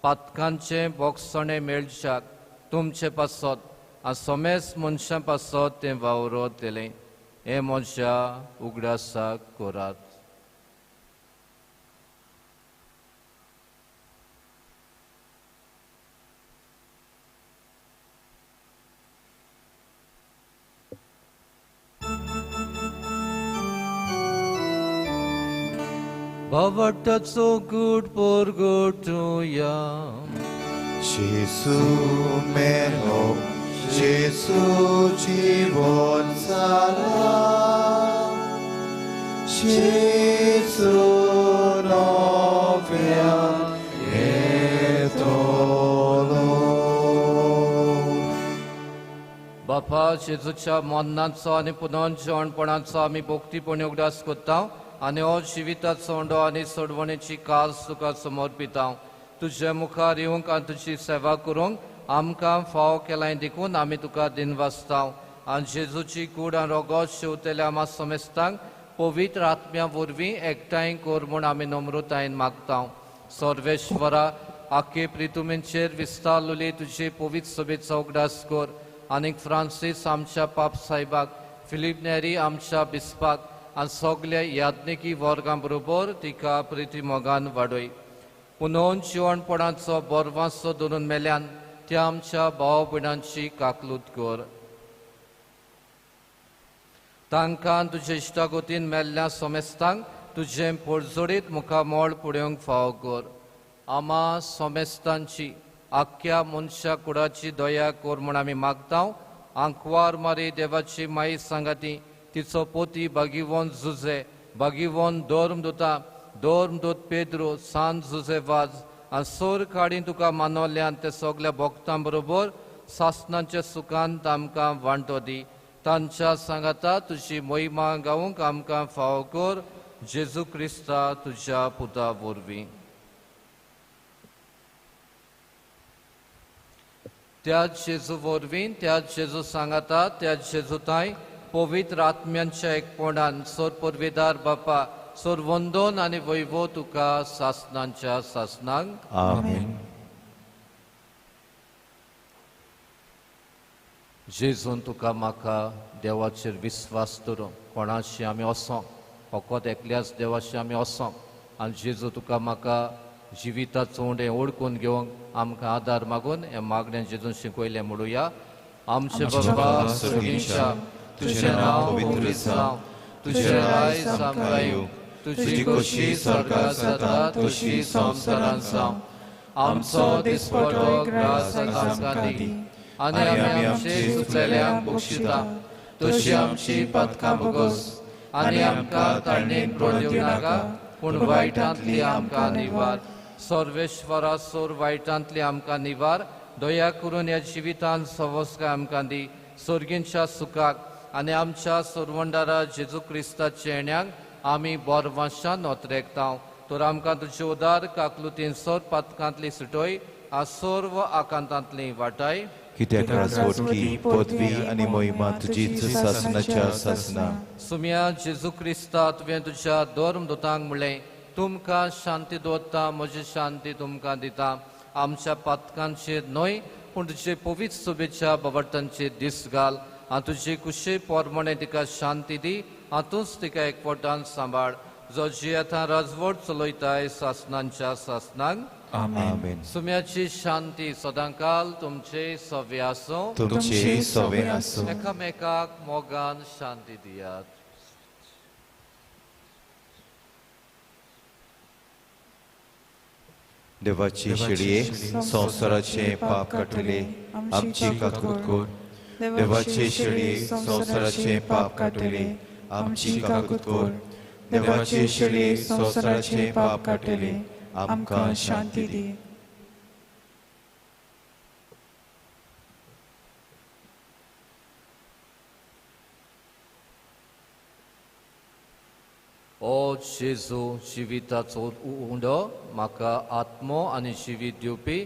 पातकांचें बोगसणें मेळच्याक तुमचे पासत आनी सोमेस मनशां पासत तें वावरत दिलें. हें मनशा उगडासाक करात. भावार्थाचो गूट परगटुया.
जेजू मेलो, जेजू जिवन जाला, जेजू नव्यान येतलो.
बापा जेजूच्या मरणाचो आनी पुनर्जिवणपणाचो आमी भक्तीपणी उगडास करता आनी हो जिविताचो उंडो आनी सोडवणेची कास तुका समर्पिता. तुजे मुखार येवंक आनी तुजी सेवा करूंक आमकां फाव केलाय देखून आमी तुका दिनवासता. आनी जेजूची कूड आनी रोगोत शेवतल्या आमा समेस्तांक पवित्र आत्म्या वरवीं एकठांय कर म्हूण आमी नम्रतायेन मागता. सर्वेश्वरा, आखे प्रितुमेंचेर विस्तारलेली तुजे पवित्र सभेचो उगडास कर आनीक फ्रांसीस आमच्या पाप साहेबाक, फिलीप नेरी आमच्या बिस्पाक आनी सगल्या याज्ञिकी वर्गां बरोबर तिका प्रिती मोगान वाडय. पुनोन जिवणपणाचो बोरवासो धरून मेल्यान त्या आमच्या भाव भयणांची काकलूत कर. तांकां तुजे इश्टागतीन मेल्ल्या सोमेस्तांक तुजें पोरजोडीत मुखामळ पुडोवंक फावो कर. आमा सोमेस्तांची आख्ख्या मनशा कुडाची दया कर म्हूण आमी मागता. आंकवार मारी देवाची माई सांगाती, तिचो पोती बागीवन जुजे, बागीवन धर्मदूता, धर्मदूत पेद्रो, सान जुजे वाज आनी सोर काडी तुका मानवल्यान ते सगल्या भक्तां बरोबर सासणाच्या सुखांत आमकां वांटो दी. तांच्या सांगाता तुजी मोहिमा गावंक आमकां फावो कर. जेजू क्रिस्ता तुज्या पुता वरवीं. त्याच जेजू वरवीं, त्याच जेजू सांगाता, त्याच जेजू ताय पवित्र आत्म्यांच्या एकपणान सोर परवेदार बापा सोर वंदन आनी वैभव तुका सासणांच्या सासणांक.
आमेन.
जेजून तुका म्हाका देवाचेर विस्वास दवरूं, कोणाशी आमी वसोंक, फकत एकल्याच देवाशी आमी वसोंक आनी जेजू तुका म्हाका जिविताचो उंडे ओडकून घेवंक आमकां आदार मागून हें मागणें जेजून शिकयलें म्हणुया. आमचे बाबा स्वर्गीच्या, तुजें नांव पवित्र जावं, तुजें राज आमकां येवं, तुजी खोशी स्वर्गांत जाता तशी संवसारांत जावं. आमचो दिसपटो ग्रास आमकां दी आनी आमी आमचे चुकलेल्यांक बक्षिता तशी आमची पातकां भोगोस आनी आमकां ताळणेक प्रोड दिवं नाका, पूण वायटांतली आमकां निवार. सर्वेश्वरा, सोर वायटांतली आमकां निवार. दया करून ह्या जिवितांत सवस्काय आमकां दी, सर्गींच्या सुखाक आनी आमच्या सोरवंडारा जेजू क्रिस्ताच्या येण्याक आमी बोरवाशान नोतरेकता. तर आमकां तुजे उदार काकलुतीन सोर पातकांतली सुटय आ सर्व आकांतांतली वाटाय.
कित्याक राजवटकी पदवी आनी मोहिमा तुजीच सासनाच्या सासना.
सुम्या जेजू क्रिस्ता, तुवें तुज्या धर्मदूतांक म्हणलें, तुमकां शांती दवरता, म्हजी शांती तुमकां दिता. आमच्या पातकांचेर न्हय पूण तुजे पवित्र शुभेच्छा बाबडतांचेर दीस घाल आनी तुजे कुशे पोरमणे तिका शांती दी आनी तूंच तिका एकवटान सांबाळ, जो जियेता राजवट चलयताय सासनांच्या सासनांक.
आमेन.
सुम्याची शांती सदांकाल तुमचे सवे आसूं.
तुमचे सवे आसूं.
एकामेकाक मोगान शांती दियात.
देवाची शेळये संवसाराचे पाप काडटले आमची काकूत कर. देवाची शेळये संवसाराचे पाप काडटले आमची काकूत कर. देवाची शेळये संवसाराचे पाप काडटले आमकां शांती दी.
ओ जेजू, जिविताचो उंडो म्हाका आत्मो आनी जिवीत दिवपी,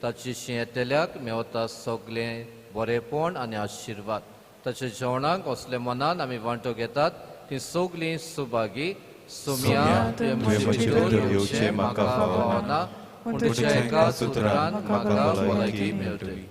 ताची शिंयेतल्याक मेवता सगळें बरेपण आनी आशिर्वाद. ताच्या जेवणाक असले मनान आमी वांटो घेतात ती सगळीं सुभागी. सुम्या येवचें म्हाका फावना पूण तुज्या एका सुत्रान म्हाका भलायकी मेळटली.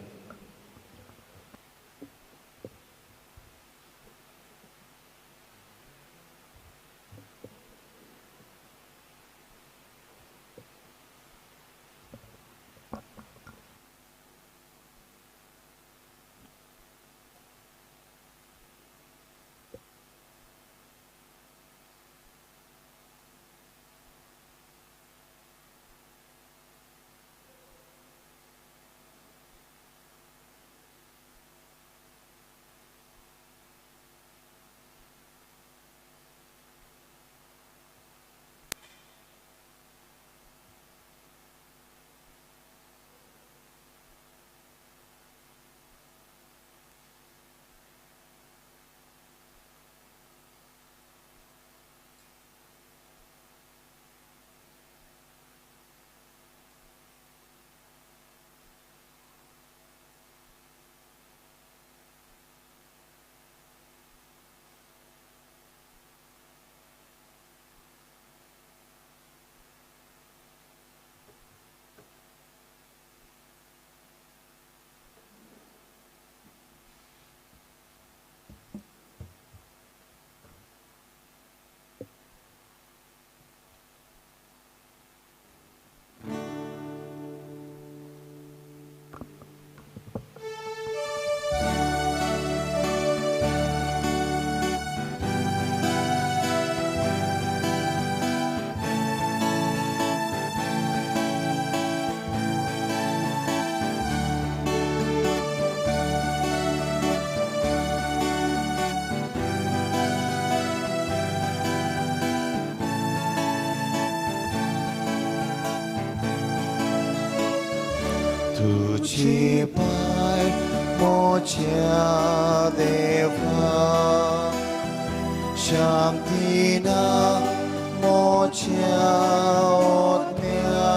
तुझी पाय मोच्या देवा, शांतीना मोच्या ओत्म्या,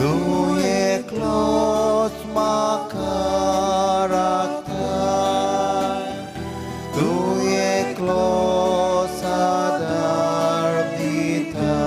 तूं एकलोच म्हाका राखताय, तूं एकलोच आदार दिता.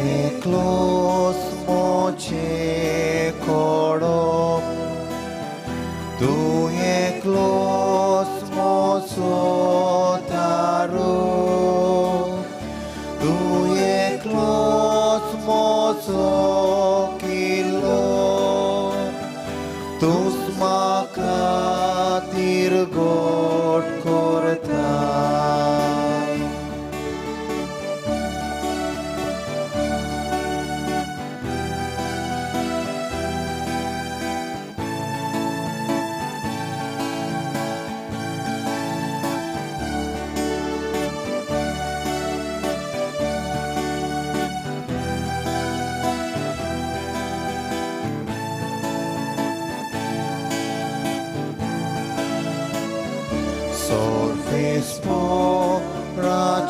एकलोच मोचे कोडो, तूं एकलोच मोचो तारो, तूं एकलोच मोचो किल्लो, तूंच म्हाका तिरगोट करता.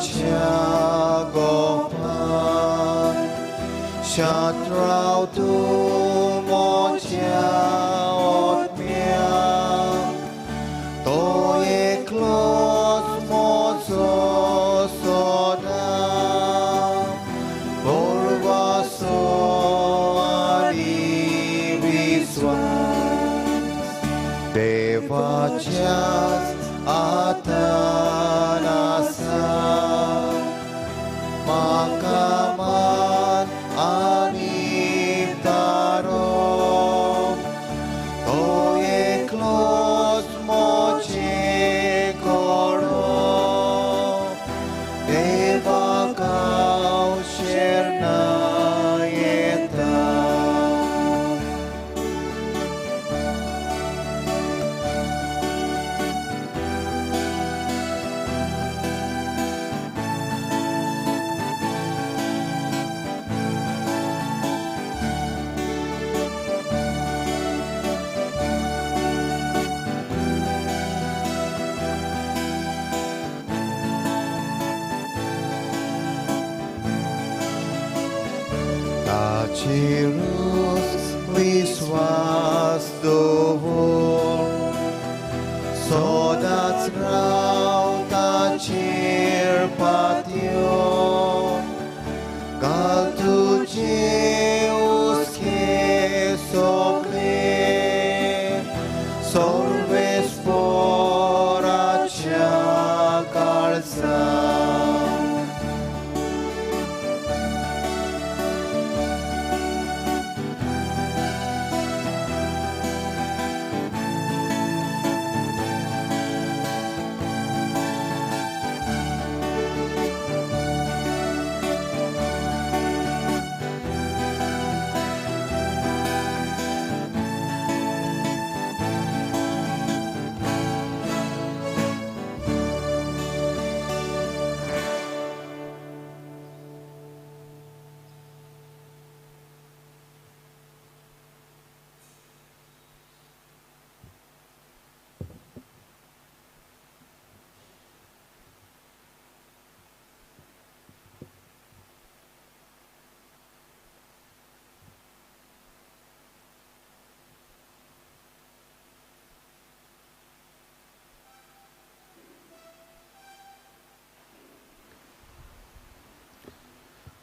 देवाच्या गोपान शात्राव तूं म्हज्या आत्म्या तो एकलोच म्हजो सदां भरवंसो आनी विस्वास देवाच्याच आतान आसा म्हाका मान आनी तारो तो एकलोच म्हजे कडो देवाक हांव शरणां येता. ताचेरूच विस्वास दवर सदांच राव ताचेर पातयो घाल तुजे हुस्के सगळे सर्वेस्पराच्या काळजांत.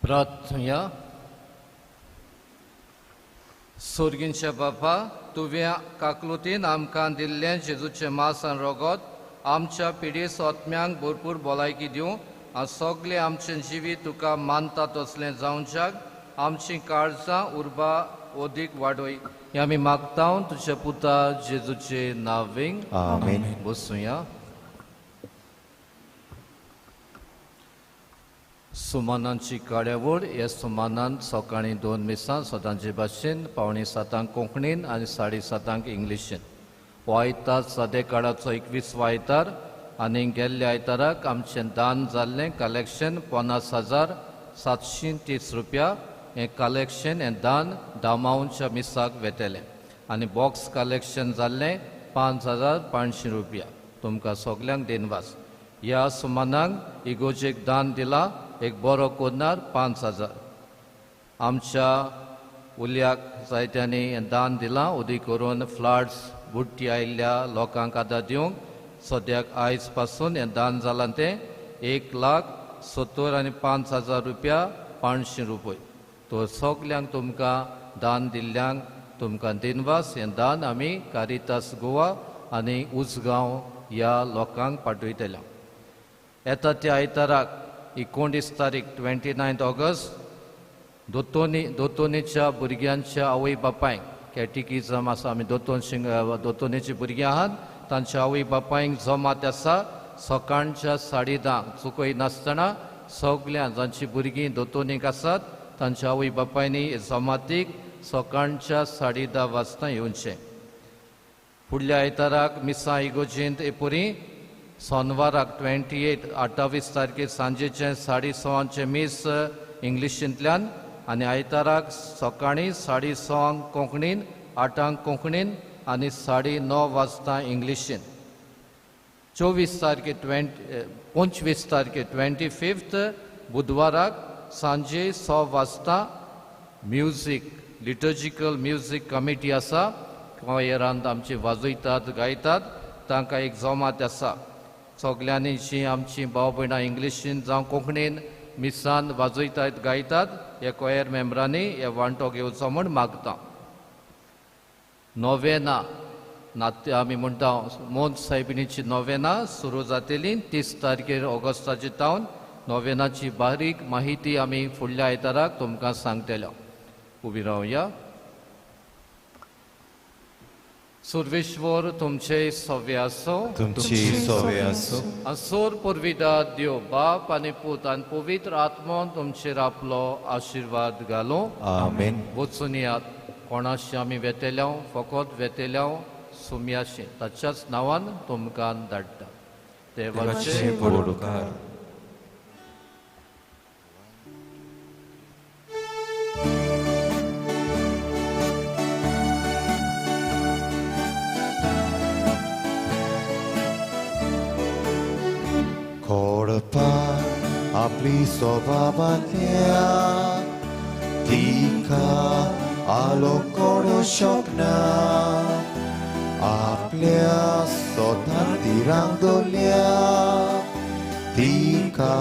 प्रार्थना. सोर्गींच्या बापा, तुवें काकलुतीन आमकां दिल्लें जेजूचें मांस आनी रगत आमच्या पिडेस्त आत्म्यांक भरपूर भलायकी दिवं आनी सगळें आमचें जिवीत तुका मानता तसलें जावच्याक आमचीं काळजां उर्बा अदीक वाडय हें आमी मागता तुज्या पुता जेजूचे नांवें.
आमेन.
बसुया. सुमानांची कार्यावळ. ह्या सुमानान सकाळीं 2 मिसां सदांचे भाशेन 6:45 कोंकणीन आनी 7:30 इंग्लिशीन. हो आयतार सादे काळाचो 21 आयतार आनी गेल्ल्या आयताराक आमचें दान जाल्लें कलेक्शन 50,730 रुपया. हें कलेक्शन हें दान दामांवच्या मिसाक वेतलें आनी बॉक्स कलेक्शन जाल्लें 5,500 रुपया. तुमकां सगल्यांक दिनवास. ह्या सुमानाक इगोजेक दान दिलां एक बरो कोन्नार 5,000. आमच्या उल्याक जायत्यांनी दान दिलां उदी करून फ्लाड्स बुडटी आयिल्ल्या लोकांक आदार दिवंक सद्याक आयज पासून हें दान जालां तें 1,75,000 रुपया 500 रुपये. तर सगल्यांक तुमकां दान दिल्ल्यांक तुमकां दिनवास. हें दान आमी कारितास गोवा आनी उजगांव ह्या लोकांक पाठयतले. येता त्या आयताराक 19 तारीख 29 ऑगस्ट दोतोनीच्या भुरग्यांच्या आवय बापायक कॅटिकिजम आसा. आमी दोतोनीची भुरगीं आहात तांच्या आवय बापायक जमात आसा सकाळच्या 10:30 चुकय नासतना सगळ्यां जांची भुरगीं दोतोनीक आसात तांच्या आवय बापायनी जमातीक सकाळच्या 10:30 वाजता येवचें. फुडल्या आयताराक मिसां इगोजेंत एपुरी सोनवाराक 28 तारखेर सांजेचें 6:30 मीस इंग्लिशींतल्यान आनी आयताराक सकाळीं 6:30 कोंकणीन, 8 कोंकणीन आनी 9:30 वाजता इंग्लिशीन. 24 तारखे 25 तारखे 25 बुधवाराक सांजे 6 वाजता म्युजीक लिटर्जिकल म्युजीक कमिटी आसा. कॉयरांत आमची वाजयतात गायतात तांकां एक जमात आसा. सगल्यांनी जी आमची भाव भयणां इंग्लिशीन जावं कोंकणीन मिसान वाजयतात गायतात ह्या कॉयर मेंबरांनी हे वांटो घेवचो म्हूण मागता. नोवेना नात्य आमी म्हणटा मोन सायबिणीची नोवेना सुरू जातली 30 तारखेर ऑगस्टाची तावन. नोवेनाची बारीक माहिती आमी फुडल्या आयताराक तुमकां सांगतले. उबी रावया. सुर्वेश्वर तुमचे सवे आसो,
तुमची सवे आसो.
सोर पुर्विदा देव बाप आनी पूत आनी पवित्र आत्मोन तुमचेर आपलो आशिर्वाद घालो.
आमेन.
वचून यात. कोणाशी आमी वेतेल्याव फकत वेतेल्याव सुम्याशी ताच्याच नांवान तुमकां धाडटा. देवाचे
उपकार. खोडपा आपली स्वभावांतल्या तिका आलोक करूं शकना. आपल्या स्वता तिरांक दवरल्या तिका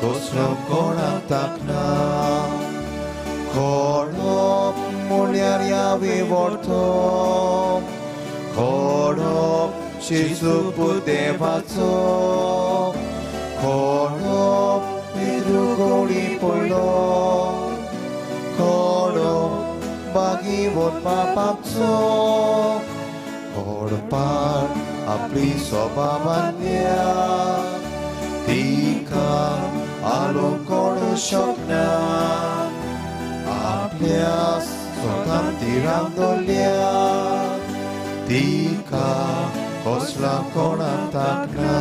कसलो कोणाक ताकना. खोडप म्हळ्यार ह्या विवर्तो, खोडप शिजू देवाचो, खोडप पेद्रू गोडी पडलो, खोडप बागी वचपा पापचो. खोडपार आपली स्वभावांतल्या तिका आलोक करूं शकना. आपल्या स्वता तिरांक दवरल्या तिका कसला कोणाक ताकना.